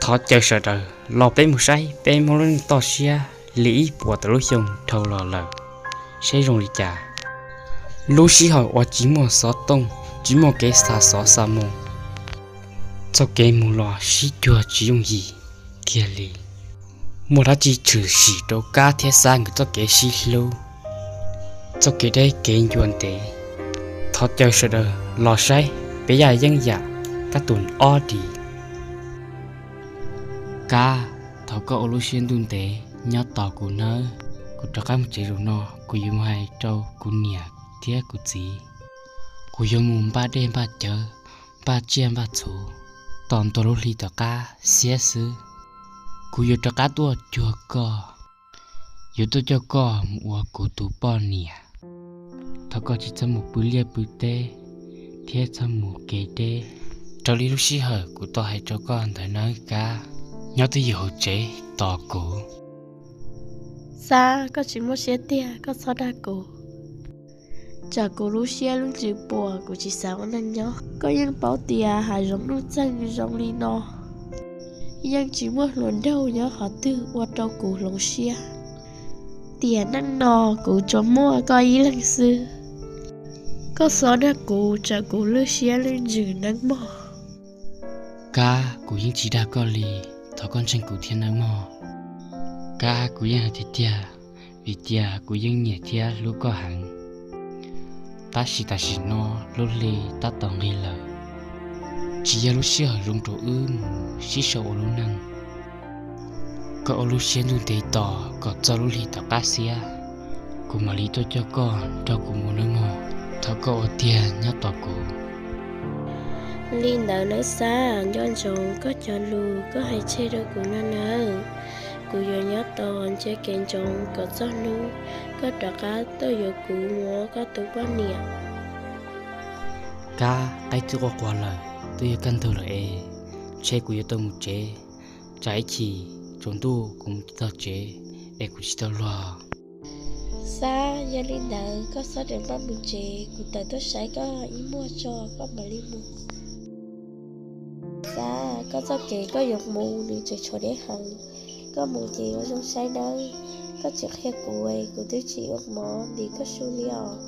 Thov caw sawv daws los peb mus saib peb Hmoob lub neej toj siab li ib puas tawm lub xyoo dhau los lawm, saib zoo li cas. Lub sij hawm uas tsis muaj xov tooj, tsis muaj kev xa xov xa moo, txoj kev mus los sib cuag tsis yooj yim kiag li. Muaj dab tsi tshwm sim rau Kab thiab Xab nkawd txoj kev sib hlub, txoj kev deb kev ncua ntev? Thov caw sawv daws los saib peb Yaj Yeeb Yam kab tus ob di. Kab, thov koj ua lub siab ntuj ntev nyob tos kuv nawb. Kuv rov qab mus tsev zaum no, kuv yuav mus hais rau kuv niam thiab kuv txiv. Kuv yuav mus npaj dej npaj cawv, npaj tsiaj npaj txhu, tos ntua lub hli tom qab xiab xwb, kuv yuav rov qab tuaj cuag koj, yuav tuaj coj koj mus ua kuv tus poj niam. Thov koj tsis txhob mus pw liaj pw teb thiab txhob mus kev deb raws li lub sij hawm kuv tau hais rau koj ntawd nawb Kab. Nyob twj ywm hauv tsev tos kuv. Xab, koj tsis muaj siab tiag, koj txhob dag kuv. Tsam kuv lub siab lub ntsws puas, kuv tsis xav ua neej nyob. Koj yeej paub tias hav zoov nuj txeeg zoo li no, yeej tsis muaj hluas nraug nyob qhov twg ua rau kuv hloov siab. Tiam neej no kuv tsuas muaj koj ib leeg xwb. Koj txhob dag kuv, tsam kuv lwj siab lwj ntsws nawb mog. Kab, kuv yeej tsis dag koj li, thov koj ntseeg kuv thiab nawb mog. Kab, kuv yeej hais tiag tiag, vim tias kuv yeej nyiam thiab hlub koj heev. Tab sis tam sim no lub hli tab tom nqig lawm, tsis yog lub sij hawm zoo rau wb mus sib sau ua lub neej. Koj ua lub siab ntuj ntev tos kom txog lub hli tom qab xiab, kuv mam li tuaj coj koj nrog kuv mus nawb mog. Thov koj ua tiag nyob tos kuv. Li ntawd nawb Xab, nco ntsoov koj cov lus koj hais tseg rau kuv no nawb. Kuv yuav nyob tos ntsia kev ntsoov kom txog hnub koj rov qab tuaj yuav kuv mus ua koj tus poj niam. Kab, qaib twb qua qua lawm, twb yuav kaj ntug lawm es, ntshe kuv yuav tau mus tsev, tsam ib chim tsaus ntuj kuv mus tsis tau tsev es kuv tsis tau luag. Xab, yog li ntawd koj txhob rawm npaj mus tsev, kuv tawm tuaj saib koj ib muag tso koj mam li mus. Xab, koj txoj kev koj yuav mus nws tseem tshuav deb heev, koj mus ces ua zoo saib nawb, koj tsis qhia kuv es kuv twb tsis ua mov ntim koj su li os.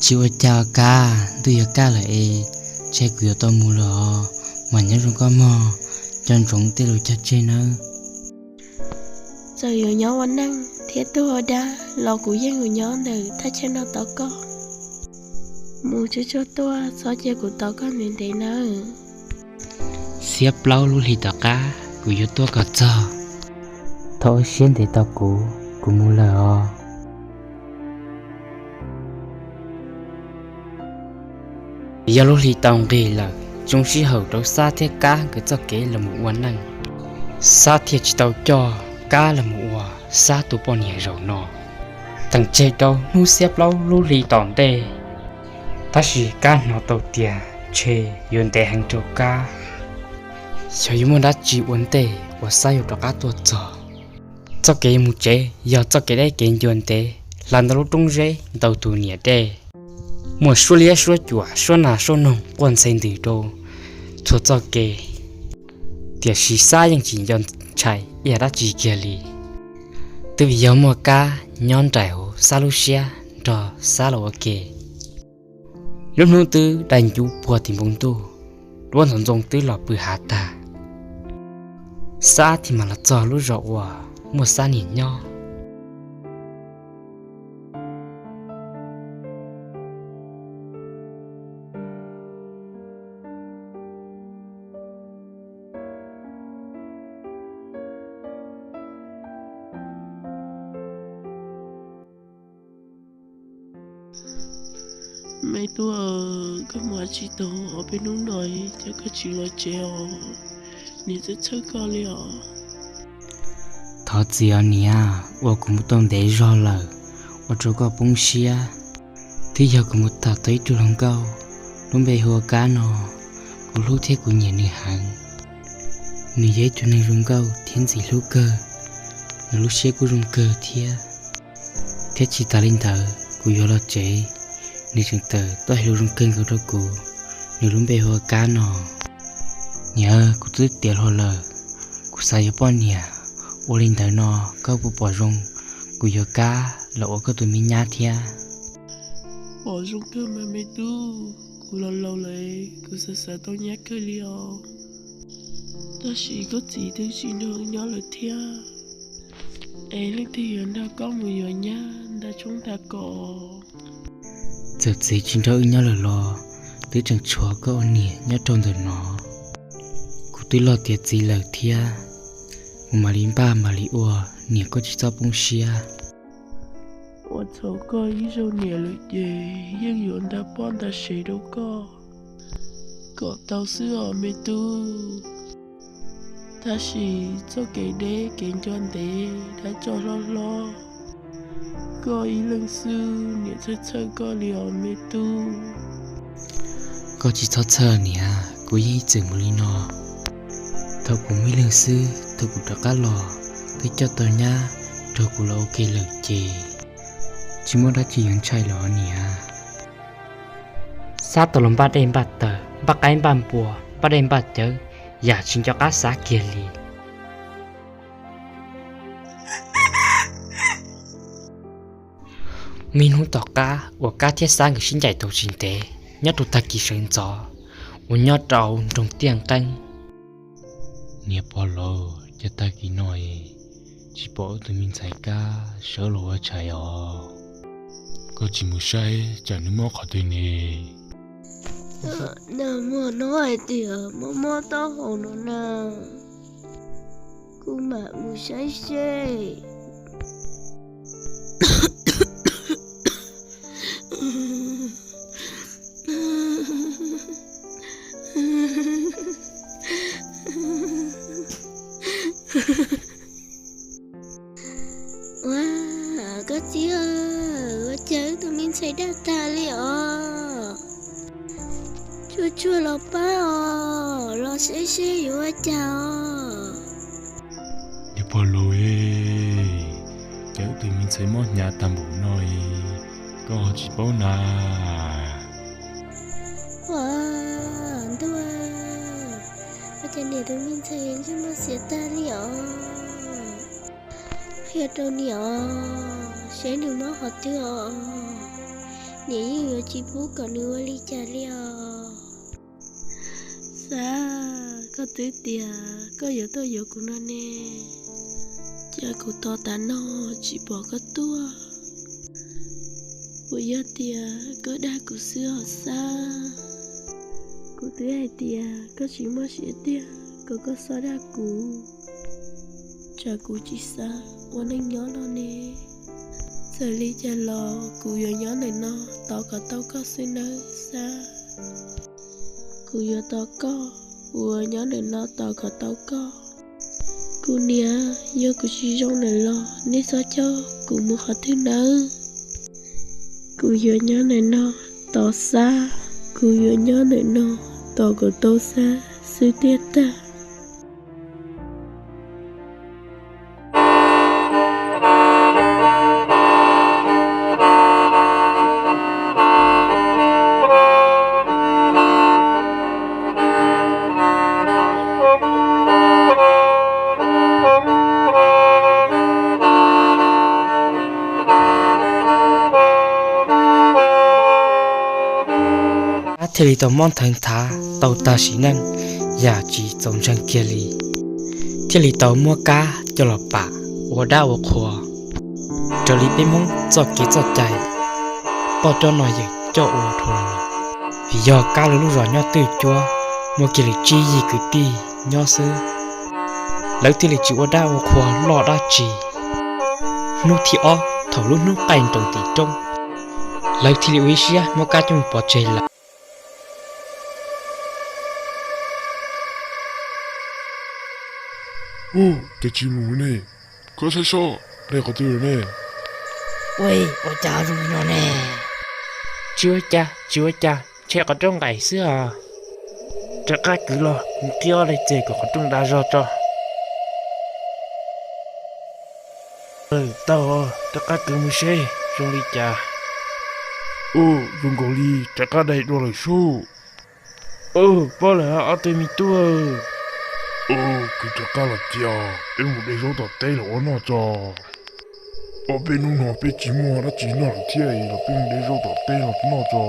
Tsis ua cas Kab, ntuj yuav kaj lawm es, ntshe kuv yuav tau mus lawm os, mas nyob zoo koj mog, nco ntsoov tej lus cog tseg nawb. Txawm yuav nyob ua neej thiab tuag ua dab los kuv yeej yuav nyob ntawm thaj chaw no tos koj. Mus tsuag tsuag tuaj, txhob cia kuv tos koj ntev ntev nawb. Xiab plaub lub hli tom qab kuv yuav tuaj kom txog. Thov ua siab ntev tos kuv, kuv mus lawm os. Yog lub hli tau nqig lawm, zoo sij hawm rau Xab thiab Kab nkawd txoj kev los mus ua neej. Xab thiaj tsis tau coj Kab los mus ua Xab tus poj niam zaum no. Teem tseg rau hnub xiab plaub lub hli tom ntej, tab sis Kab hnov tau tias ntshe yuav ntev heev rau Kab, xyov yuav muaj dab tsi ua ntej uas Xab yuav rov qab tuaj txog. Txoj kev mus tsev yog txoj kev deb kev ncua ntev, hla ntau lub roob zeb ntau tus niam dej, muaj suab liab suab cuam suab nas suab noog quaj ntxhe ntws rau txhua txoj kev. Tiam sis Xab yeej tsis nco ntshai ib yam dab tsi kiag li, twb vim yog muaj Kab nyob nraim hauv Xab lub siab nrog Xab los ua ke. Lub hnub twb dai ncuv puag tim npoo ntuj, duab ntxoov ntxoo twb los pw hav tag. Xab thiaj mam los txog lub zos uas muaj Xab niam nyob. Me tub, koj mus dab tsi tau ob peb hnub no ces koj tsis los tsev os? Niam txhawj txhawj koj li os. Thov txim os niam, uas kuv mus tau ntev zog lawm, ua rau koj poob siab. Twb yog kuv mus tham tau ib tug hluas nkauj, lub npe hu ua Kab no, kuv hlub thiab kuv nyiam nws heev. Nws yog ib tug neeg zoo nkauj thiab ntxim hlub kawg, nws lub siab kuj zoo kawg thiab. Thiab tsis tas li ntawd, kuv yuav los tsev, nws tseem tawm tuaj hais lus zoo kawg nkaus rau kuv. Nws lub npe hu ua Kab no. Niam, kuv twb tiav hlo lawm, kuv xav yuav poj niam. Ua li ntawd no, koj puas pom zoo kuv yuav Kab los ua koj tus me nyab thiab? Pom zoo kawg mas me tub, kuv los laus lawm, kuv xav xav tau nyab kawg li os. Tab sis koj txiv twb tsis nrog wb nyob lawm thiab, es leej twg yuav nrog koj mus yuav nyab nta tshoob nta kos? Txawm txiv tsis nrog wb nyob lawm los twb tseem tshuav koj ua niam nyob rau ntawm no. Kuv twb los tiav txiv lawm thiab, kuv mam li npaj mam li ua, niam koj tsis txhob poob siab. Ua txhaum koj ib zaug niam lawm ces yeej yuav nta poj nta sev rau koj kom tau xwb os me tub. Tab sis txoj kev deb kev ncua ntev dab tsov hlob hlob, koj ib leeg xwb niam txhawj txhawj koj li os me tub. Koj tsis txhob txhawj niam, kuv yeej ib txwm mus li no. Thaum kuv muaj ib leeg xwb, thaum kuv rov qab los, twb coj tau nyab nrog kuv los ua ke lawm ces tsis muaj dab tsi yuav ntshai lawm os niam. Xab tau los npaj dej npaj taws, npaj qaib npaj npua, npaj dej npaj cawv, yam tsis nco qab xav kiag li. Me hnub tom qab uas Kab thiab Xab nkawd sib ncaim tau tsis ntev, nyob rau tag kis sawv ntxov uas nyob rau nroog Tiaj Nqeeb. Niam pog laus, cas tag kis no tsis pom wb tus me ntxhais Kab sawv los ua tshais os? Koj tsis mus saib tsam nws mob qhov twg ne? Nag hmo hnov hais tias mob mob taub hau no na, kuv mam mus saib seb. Ua, koj txiv, ua cas wb tus me ntxhais daj tag li os? Tsuag tsuag los pab os, los saib seb yuav ua cas os. Niam pog laus, cas wb tus me ntxhais mob hnyav tag npaum no, koj ho tsis paub na? Ua, ntuj, ua cas niam tus me ntxhais ntsej muag xiav tag li os? Qhia rau niam os, seb nws mob qhov twg os, niam yeej yuav tsis pub kom nws ua li cas li os. Xab, koj twb tias koj yuav tuaj yuav kuv no ne, cas kuv tos tas no tsis pom koj tuaj? Puas yog tias koj dag kuv xwb os Xab? Kuv twb hais tias koj tsis muaj siab tiag kom koj txhob dag kuv, tsam kuv tsis xav ua neej nyob no ne. Txawm li cas los kuv yuav nyob ntawm no tos kom tau koj xwb nawb Xab. Kuv yuav tos koj, kuv yuav nyob ntawm no tos kom tau koj. Kuv niam, yog kuv tsis zoo lawm los nej txhob coj kuv mus qhov twg nawb. Kuv yuav nyob ntawm no tos Xab, kuv yuav nyob ntawm no tos kom tau Xab xwb tiag tag. Kab thiaj li tau mob ntheev thav tau tag sim neej, yam tsis txaus ntseeg kiag li. Thiaj li tau muab Kab coj los pam ua dab ua qhua raws li peb Hmoob txoj kev txoj cai, poj coj no yawm coj ua dhau los. Vim yog Kab lawv lub zos nyob twj cuab, muaj kiag li tsib yig kwv tij nyob xwb, lawv thiaj li tsis ua dab ua qhua loj dab tsi. Hnub thib ob thaum lub hnub qaij nroos tim roob, lawv thiaj li ua ib siab muab Kab coj mus pov tseg lawm. Ub, cas tsis mus ne? Koj saib soj, dai qhov twg lawm ne? Ua, ua cas zoo li no ne? Tsis ua cas, tsis ua cas, ntshe qhov rooj nqaim xwb os. Rov qab kwv los mus qhib ob daim txiag kom qhov rooj da zog tso. Tau, rov qab kwv mus seb zoo li cas. Ub, zoo nkaus li rov qab dai dua lawm sub. Pab lawm ob tug me tub. Kuv rov qab los tiag, peb mus de zaub tom teb los ua noj tso. Ob peb hnub no peb tsis muaj dab tsi noj lawm thiab los peb mus de zaub tom teb los noj tso.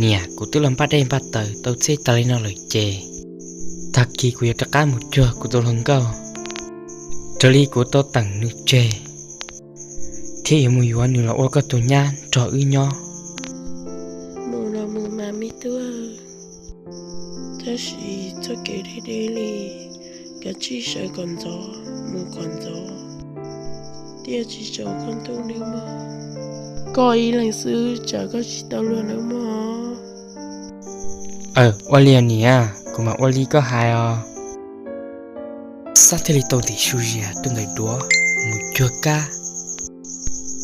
Niam, kuv twb los npaj dej npaj taws tau txhij tas li no lawm ces, tag kis kuv yuav rov qab mus cuag kuv tus hluas nkauj, raws li kuv tau teem nws tseg, thiab yuav mus yuav nws los ua koj tus nyab nrog wb nyob. Mus los mus mas me tub, tab sis txoj kev deb deb li, kav tsij sawv kom ntxov mus kom ntxov, thiaj tsis tsaus koj ntuj nawb mog. Koj ib leeg xwb tsam koj tsis tau luag nawb mog. Aw, ua li os niam, kuv mam ua li koj hais os. Xab thiaj li tau ntim su zias rau ntawm duav mus cuag Kab,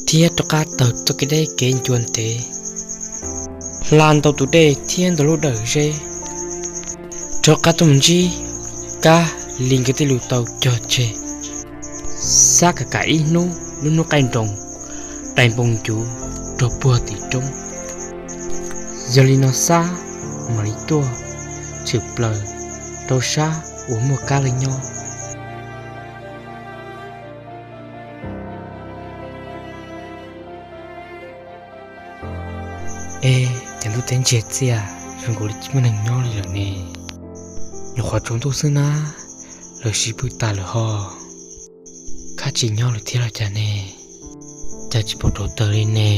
thiab rov qab taug txoj kev deb kev ncua ntev, hla ntau tus dej thiab ntau lub dawm zeb, rov qab tuaj mus ntsib Kab li nkawd tej lus tau cog tseg. Xab kam kam ib hnub lub hnub qaij nroos dai npoo ncuv rau puag tim roob. Yog li no Xab mam li tuaj tshwm plaws rau sab uas muaj Kab lawv nyob. Ej, cas ntuj teb ntsiag txiaj zoo nkaus li tsis muaj neeg nyob li lawm ne. Nyuam qhuav tsaus ntuj xwb na, lawv sib pw tas lawm ho. Kab tsis nyob lawm thiab los cas ne, cas tsis pom rauv taws li ne.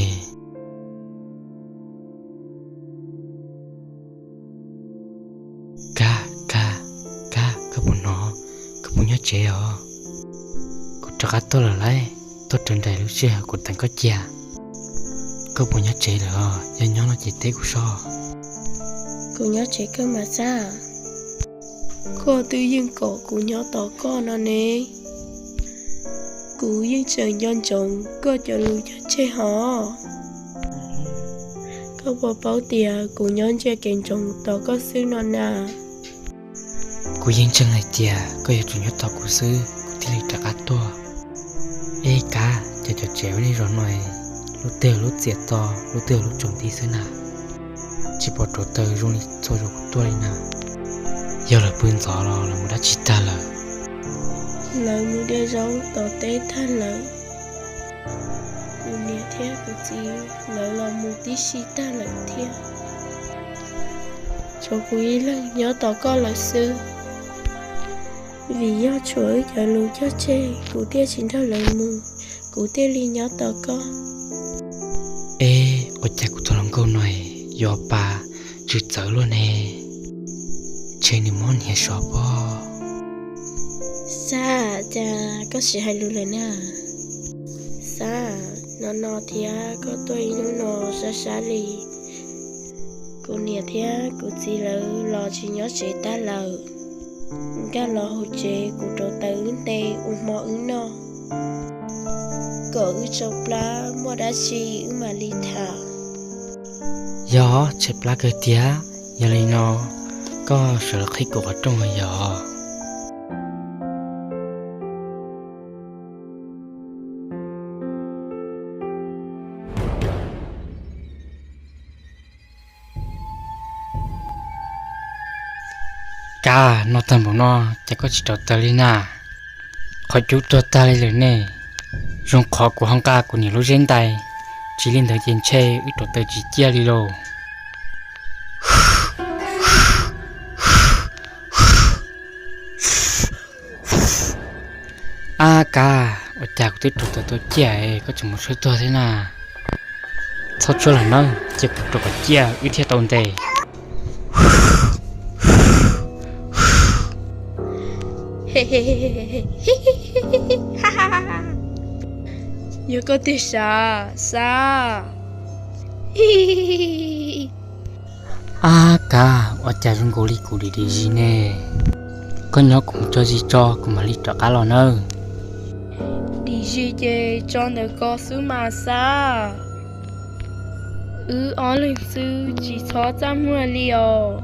Kab, Kab, Kab, koj puas hnov, koj puas nyob tsev os? Kuv rov qab tuaj lawm lauj, tuaj raws nraim lub sij hawm kuv teem koj cia. Koj puas nyob tsev lawm os? Yog nyob no ces teb kuv soj. Kuv nyob tsev kawg mas Xab. Koj twb yeej kom kuv nyob tos koj no ne. Kuv yeej tseem nco ntsoov koj cov lus cog tseg hos. Koj puas paub tias kuv nyob ntsia kev ntsoov tos koj xwb no na. Kuv yeej ntseeg hais tias koj yuav tsum nyob tos kuv xwb kuv thiaj li rov qab tuaj. Ej Kab, cas cov tsev ua nej zos no lub twg lub txias to, lub twg lub tsaus nti xwb na? Tsis pom rauv taws zoo li txhua zaus kuv tuaj li na. Yog lawv pw ntxov los lawv mus dab tsi tag lawm? Lawv mus de zaub tom teb tag lawm. Kuv niam thiab kuv txiv lawv los mus tib si tag lawm thiab. Tshuav kuv ib leeg nyob tos koj lawm xwb. Vim yog tshuav wb cov lus cog tseg kuv thiaj tsis nrog lawv mus, kuv thiaj li nyob tos koj. Ej, ua cas kuv tus hluas nkauj no yuav pa tsw txawv luaj ne? Ntshe nws mob hniav sov pob. Xab, cas koj tsis hais lus lawm na? Xab, no no thiab koj tuaj ib hnub no sab sab li. Kuv niam thiab kuv txiv lawv los tsis nyob tsev tag lawm. Nkag los hauv tsev kuv rauv taws wb nte ua hmo wb noj, kom wb tsau plab muaj dab tsi wb mam li tham. Yog, tshaib plab kawg tiag. Yog li no koj sawv los qhib kuv qhov rooj yog. Kab, no tag npaum no cas koj tsis rauv taws li na? Qhov cub tuag tag li lawm ne. Zoo qhov kuv ho nqa kuv niam lub zeb ntais, tsis li ntawd ces ntshe wb rauv taws tsis ciaj li lauj. Ab Kab, ua cas kuv twb rauv taws tau ciaj es koj tseem mus tshuab tuag thiab na? Txhob tshuab lawm nawb, cia kuv rauv kom ciaj wb thiaj tau ntes. Yog koj tiag sav, Xab. Ab Kab, ua cas zoo nkaus li kuv dim dim zis ne? Koj nyob kuv mus tso zis tso kuv mam li rov qab los nawb. Dim zis ces tso ntawm ko xwb mas Xab. Wb ob leeg xwb tsis txhob txaj muag li os.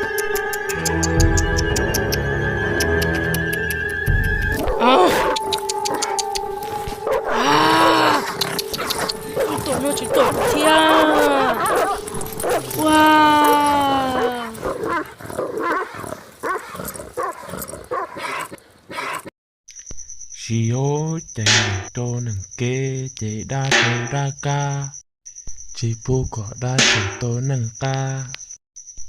Tsis yog ces neeg rau neeg kev ces dab rau dab qab, tsis pub kom dab tsaus tau neeg qab.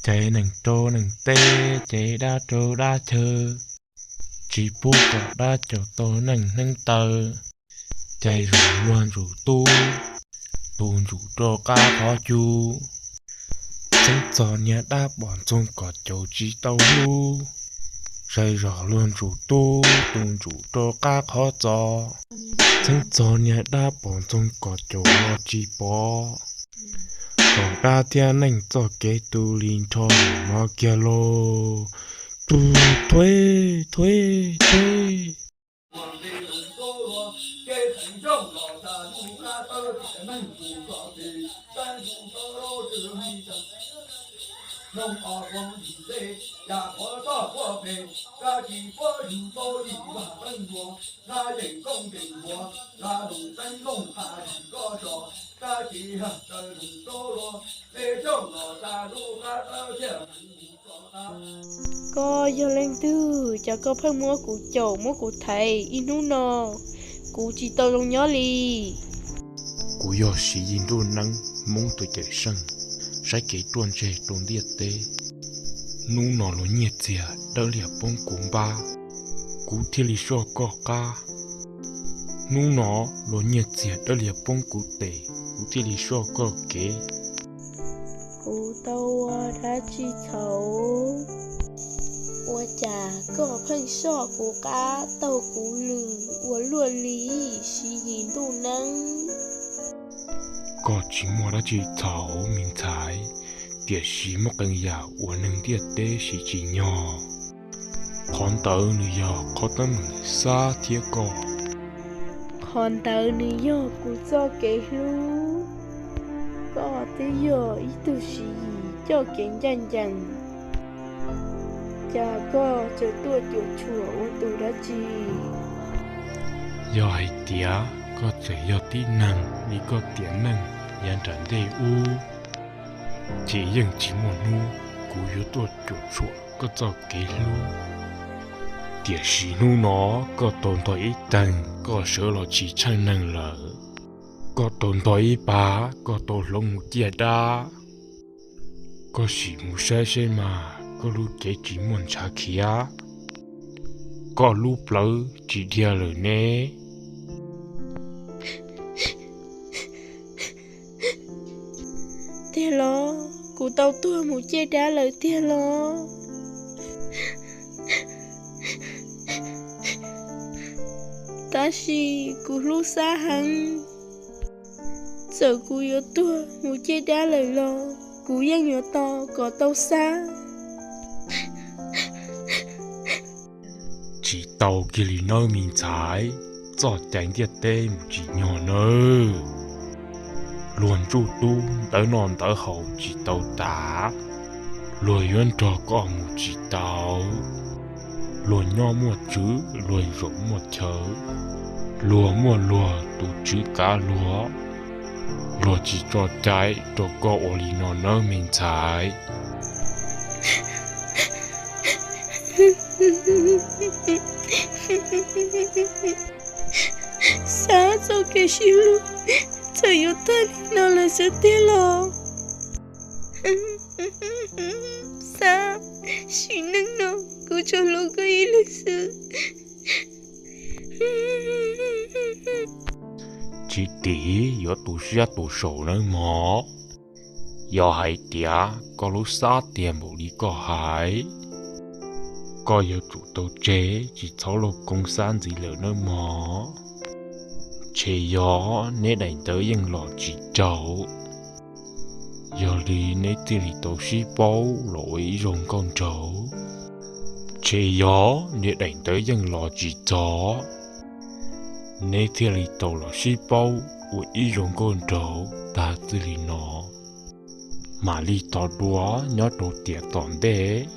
Ces neeg rau neeg teb ces dab rau dab chaw, tsis pub kom dab tsaus tau neeg neeb taw. Ces zos luag ntsuj tub, tus ntsuj rau qab qhov cub. Txheeb txog niag dab pom ntxoog kom caum tsis tau hlub. Zais zos luag ntsuj tub, tus ntsuj rau qab qhov txos. Txheeb txog niag dab pom ntxoog kom caum los tsis pom. Kom dab thiab neeg txoj kev tu li nrho mus no kiag lauj. Tus thueb thueb thueb. Koj yog leej twg, cas koj pheej muab kuv caum muab kuv thaiv ib hnub no, kuv tsis tau zoo nyob li. Kuv yog Siv Yis Ntuj Neeb, Hmoob tus cawm seej, saib kev ruaj ntseg rau ntiaj teb. Hnub no luag nyiaj txiag dawb liag poob kuv npab, kuv thiaj li soj koj qab. Hnub no luag nyiaj txiag dawb liag poob kuv tes, kuv thiaj li soj koj kev. Kuv tau ua dab tsi txhaum? Ua cas koj pheej soj kuv qab taug kuv lw ua luaj li, Siv Yis Ntuj Neeb? Koj tsis muaj dab tsi txhaum me ntxhais, tiam sis muaj qee yam uas neeg ntiaj teb siv tsis nyog. Qhov ntawd nws yog qhov teeb meem Xab thiab koj. Qhov ntawd nws yog kuv txoj kev hlub. Koj twb yog ib tug Siv Yis coj kev ncaj ncees, cas koj tseem tuaj cuam tshuam ua tus dab tsi? Yog hais tias koj tseem yog tib neeg li koj tiam neej yav nram ntej ub, ces yeej tsis muaj hnub kuv yuav tuaj cuam tshuam koj txoj kev hlub. Tiam sis hnub no koj tau ntog ib teeg koj sawv los tsis tsheej neeg lawm. Koj tau ntog ib pab koj tau hloov mus ciaj dab. Koj sim mus saib seb mas koj lub cev tsis muaj ntshav khiav, koj lub plawv tsis dhia lawm ne. Tiag los? Kuv tau tuag mus ciaj dab lawm tiag los? Tab sis kuv hlub Xab heev. Txawm kuv yuav tuag mus ciaj dab lawm los kuv yeej yuav tos kom tau Xab. Tsis tau kiag li nawb me ntxhais, txoj cai ntiaj teb mus tsis nyog nawb. Luag ntsuj tub ntawv noj ntawv haus tsis tau tas, luag yuav nrog koj mus tsis tau. Luag nyob muaj tswv, luag zaum muaj chaw, luag muaj luag tus tswv kav luag. Luag tsis tso cai rau koj ua li no nawb me ntxhais. Xab, txoj kev sib hlub txawm yuav tag li no lawm xwb tiag los? Xab, sim neej no kuv tsuas hlub koj ib leeg xwb. Tsis tim yuav tu siab tu saum nawb mog. Yog hais tias koj lub Xab tiag npaum li koj hais, koj yuav tsum tau tseg tsis txhob lauj koob Xab ntxiv lawm nawb mog. Ntshe yog neb daim ntawv yeej los tsis raug, yog li neb thiaj li tau sib paub los ua ib zaug nkauj nraug. Ntshe yog neb daim ntawv yeej los tsis txog, neb thiaj li tau los sib paub ua ib zaug nkauj nraug tag txij li no. Mam li tos dua nyob rau tiam tom ntej,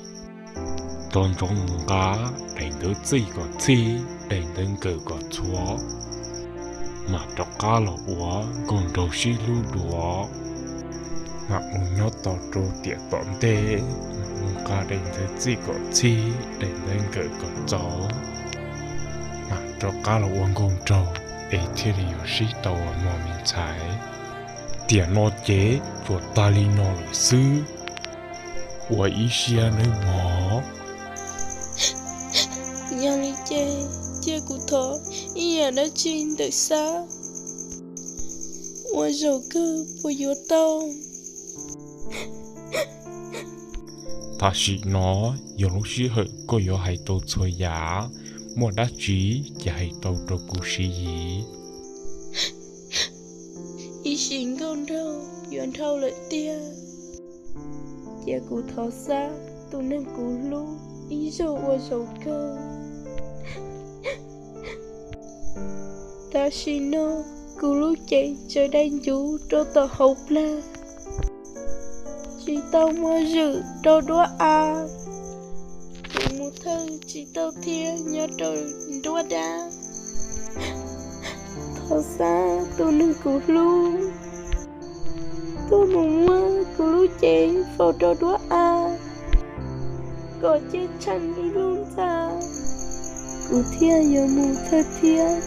tos ntsoov mus nqa daim ntawv txij kom txhij, daim ntawv nkawm kom txhua, mam rov qab los ua nkauj nraug sib hlub dua. Mam mus nyob tos rau tiam tom ntej, mam mus nqa daim ntawv txij kom txhij, daim ntawv nkawm kom txaus, mam rov qab los ua nkauj nraug es thiaj li yuav sib tau ua mog me ntxhais. Tiam no ces tsuas tag li no lawm xwb, ua ib siab nawb mog. Yog li ces cia kuv thov ib yam dab tsi ntawm Xab, ua zaum kawg puas yuav tau? Tam sim no yog lub sij hawm koj yuav hais tau txhua yam, muaj dab tsi ces hais tau rau kuv Siv Yis. Ib sim nkauj nraug yuav dhau lawm tiag, cia kuv thov Xab tus neeg kuv hlub ib zaug ua zaum kawg. Tam sim no kuv lub cev tsaws dai ncuv rau tom hauv plag, tsis tau mos zwm rau duab av, kuv mus thawj tsis tau thiab nyob rau nruab dab. Thov Xab tus neeg kuv hlub tuaj mus muab kuv lub cev faus rau duab av kom cia tsheej ib lub ntxa, kuv thiaj yuav mus thawj thiab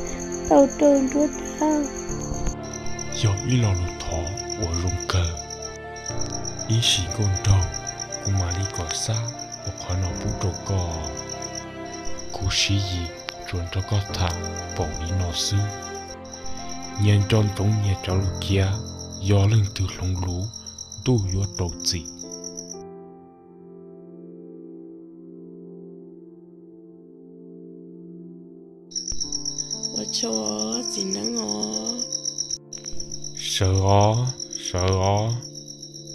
tau rau nruab dab. Yog ib lo lus thov uas zoo kawg. Ib sim nkauj nraug, kuv mam li kom Xab ua qhov no pub rau koj. Kuv Siv Yis tsuas nrog koj tham npaum li no xwb. Nyias nco ntsoov nyias cov lus cia, yog leej twg hloov lus, ntuj yuav rau txim. Ua tsaug txiv neeb os. Sawv os, sawv os,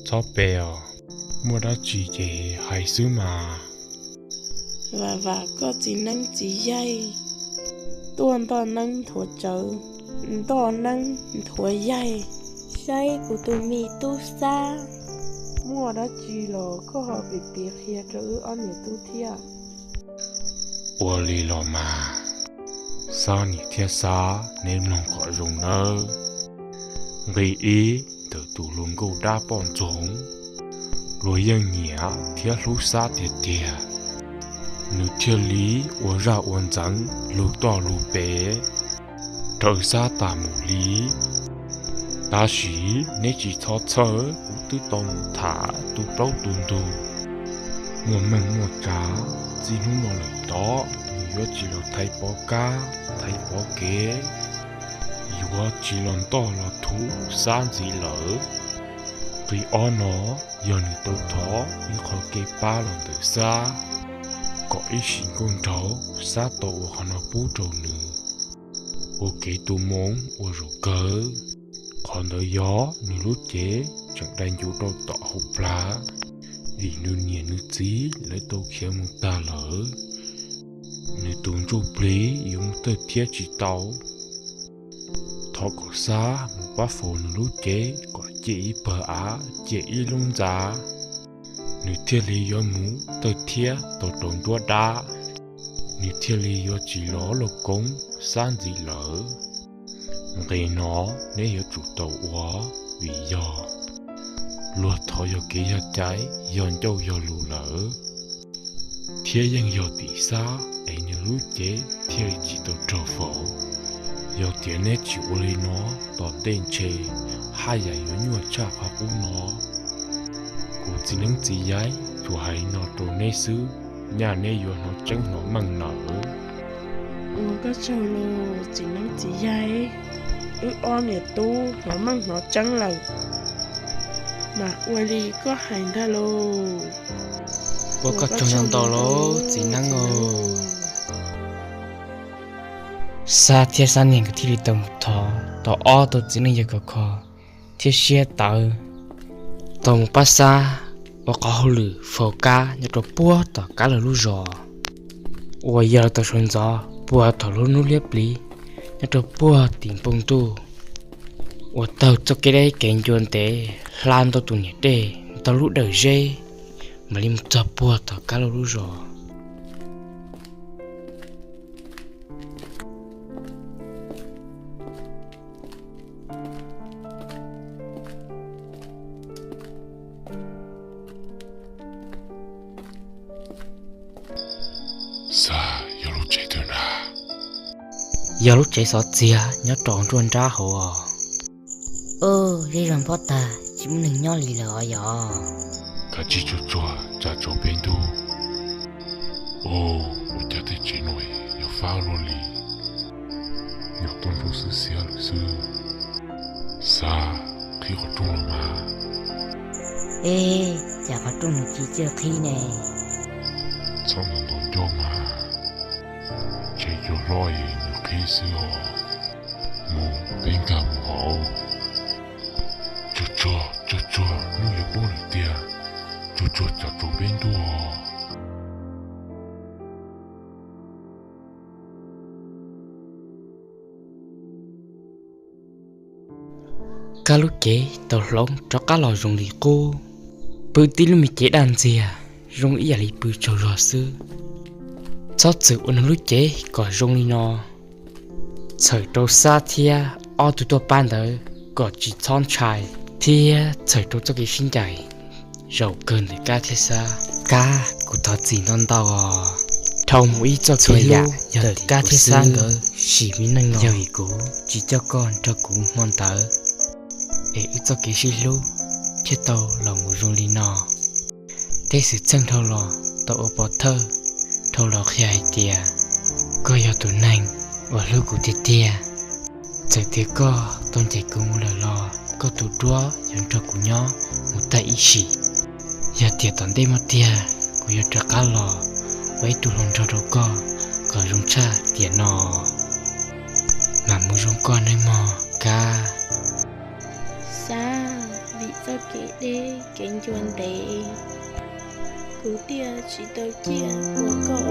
txhob pe os, muaj dab tsi ces hais xwb mas. Vam vam koj txiv neeb txiv yaig tuaj ntoj neeb nthuav tsawv, ntoj neeb nthuav yaig, saib kuv tus me tub Xab. Muaj dab tsi los koj ho piav piav qhia rau wb ob niam tub thiab. Ua li los mas, Xab niam thiab Xab, neb mloog kom zoo nawb. Nqe ib ntawm tus hluas nkauj dab poj ntxoog, luag yeej nyiam thiab hlub Xab tiag tiag, nws thiaj li ua zaj ua ntxeev lug toj lug pem raws Xab tas mus li. Tab sis neb tsis txhob txhawj, kuv twb tau mus tham tu plaub tu ntug, muaj meej muaj tsav, txij hnub no lawm tod nws yuav tsis los thaiv pov kab thaiv pov kev, yuav tsis los ntoj los thuv Xab ntxiv lawm. Nqe ob no yog nws tau thov ib qho kev pab los ntawm Xab, kom ib sim nkauj nraug Xab tau ua qhov no pub rau nws, ua kev tu moo ua zaum kawg. Qhov ntawd yog nws lub cev tseem dai ncuv rau tom hauv plag, vim nws niam nws txiv lawv tau khiav mus tag lawm, nws tus ntsuj plig yuav mus tawg thiab tsis tau. Thov kom Xab mus pab faus nws lub cev kom ciaj ib pawg av ciaj ib lub ntxa, nws thiaj li yuav mus tawg thiab tau rau nruab dab, nws thiaj li yuav tsis los loj koob Xab ntxiv lawm. Nqe no neb yuav tsum tau ua, vim yog luag thov yog kev yog cai, yog ncauj yog lus lawm, thiab yeej yog tim Xab es nws lub cev thiaj li tsis tau raug faus. Yog tias neb tsis ua li no, tom ntej ntshe haj yam yuav nyuaj tshaj qhov qub no. Kuv txiv neeb txiv yaig tsuas hais li no rau neb xwb, nyaj neb yuav hnov tseeb hnov meej nawb. Ua koj tsaug lauj txiv neeb txiv yaig, wb ob niam tub hnov meej hnov tseeb lawm, mas ua li koj hais ntag lauj. Ua koj tsaug ntau ntau lauj txiv neeb lauj. Xab thiab Xab niam nkawd thiaj li tau mus thov tau ob tug txiv neej yawg khov kho thiab siab tawv, tau mus pab Xab ua qhov hauj lwm faus kab nyob rau puag tom kab laug lub zos, uas yog tau sawv ntxov puag thaum lub hnub liab pliv nyob rau puag tim npoo ntuj, uas taug txoj kev deb kev ncua ntev hla ntau tus niam dej ntau lub dawm zeb, mam li mus txog puag tom kab laug lub zos. Xab, yog lub tsev twg na? Yog lub tsev xov txiag nyob rau nruab nrab hauv os. Ub, zej zog npog tag, tsis muaj neeg nyob li lawm os yog. Kav tsij tsuag tsuag tsam tsaus peb ntug. Ub, ua cas tej tsev no yuav fab luaj li, nyuam qhuav nrau xwb xiab lawm xwb. Xav qhib qhov rooj los mas. Eb, cas qhov rooj nws tsis coj qhib ne? Txhob ntau ntau ncauj mas, tsev cua hlob es nws qhib xwb os. Mus, peb nkag mus hauv. Tsuag tsuag tsuag tsuag, hnub yuav poob lawm tiag, tsuag tsuag tsam tsaus peb ntug. Kab lub cev tau hloov rov qab los zoo li qub, pw tib lub me cev daj ntxiag zoo ib yam li pw tsaug zog xwb. Txhob txwm ua nws lub cev kom zoo li no, txhawm rau Xab thiab ob tug tuaj pab ntawd kom tsis txhob ntshai, thiab txhawm rau txoj kev sib ncaim zaum kawg ntawm Kab thiab Xab. Kab, kuv thov txim ntau ntau os. Dhau mus ib txoj kev hlub ntawm Kab thiab Xab nkawd sim me neej no, yog vim kuv tsis coj koj nrog kuv hmo ntawd es wb txoj kev sib hlub thiaj tau los mus zoo li no. Tej xwm txheej dhau los tau ua pov thawj dhau los qhia hais tias koj yog tus neeg uas hlub kuv tiag tiag. Txawm tias koj tau ncaim kuv mus lawm los koj tus duab yuav nrog kuv nyob mus tag ib sim. Yog tias tom ntej muaj tiag kuv yuav rov qab los ua ib tug hluas nraug rau koj kom zoo tshaj tiam no. Mam mus zoo koj nawb mog Kab. Xab, vim txoj kev deb kev ncua ntev, kuv thiaj tsis tau ciaj ua koj